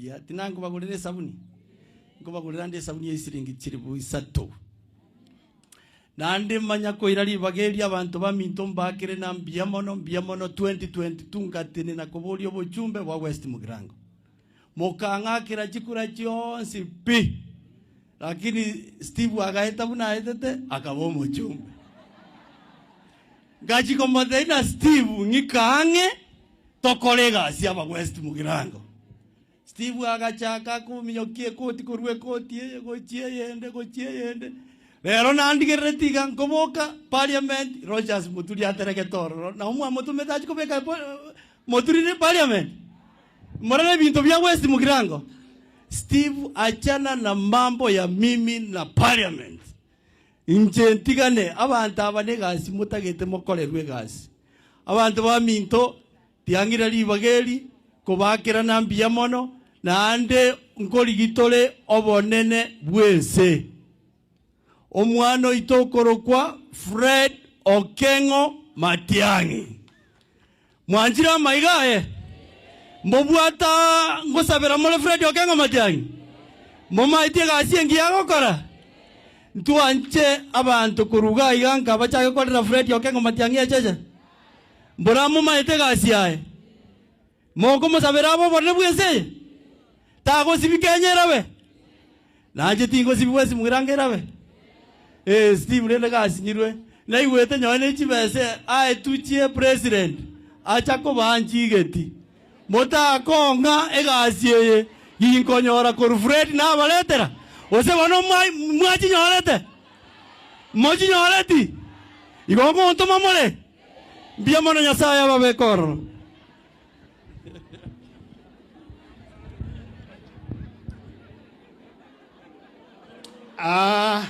buya. Tinankobagorera esabuni? Nkobagorera nde esabuni ya esiringi chilifu isato. Naende manya koira ribaga eri abanto baminto mbakere na mbuya mono, mbuya mono 2022 ngatenena koboria obochumbe bwa West Mugirango. Mokang'akera chikura chionsi pi, lakini Steve agaeta buna aetete akaba omochumbe. Ngachia komotebia na Steve ng'ika ang'e tokore egasi aba West Mugirango. Steve agachaka kominyokia ekoti korwa ekoti eye gochia eyende gochia eyende. Rero nandigerereti iga nkoboka parliament Rodgers Muturi ateregete ororo nabo mwamotomete achie kobeka Muturi parliament. Morore ebinto bia West Mugirango. Steve achana na mambo ya mimi na parliament. Inche ntigane abanto aba negasi motagete mokorerwe egasi. Abanto baminto tiang'ira ribaga eri kobaakerana mbuya mono, naende nkorigi tore obonene bw'ense. Omwana oito okorokwa Fred Okeng'o Matiang'i. Mwanchire amaiga aye? Mbobwate aa ngosabera more Fred Okengo Matiang'i? Momaeti egasi engiya agokora? Ntwanche abanto korwa iga iga nka bachake korera Fred Okengo Matiang'i echeche? Mbora momaete egasi yaye? Mokomosabera abe obonene bw'ense eye? Tagosibi Kenya erabe? Nanche tingosibigwa esimo erange erabe. Ee, Steve rende gasinyirwe, naigwete nonye ne chibesa aetuchie president acha kobaa nchigeti. Motakong'a egasi eye ginkonyora korwa Fred nabaretera, gose bono mwachinyorete? Mochinyoreti? Igo ngontoma more? Mbuya mono Nyasaye ababeke ororo. Ah.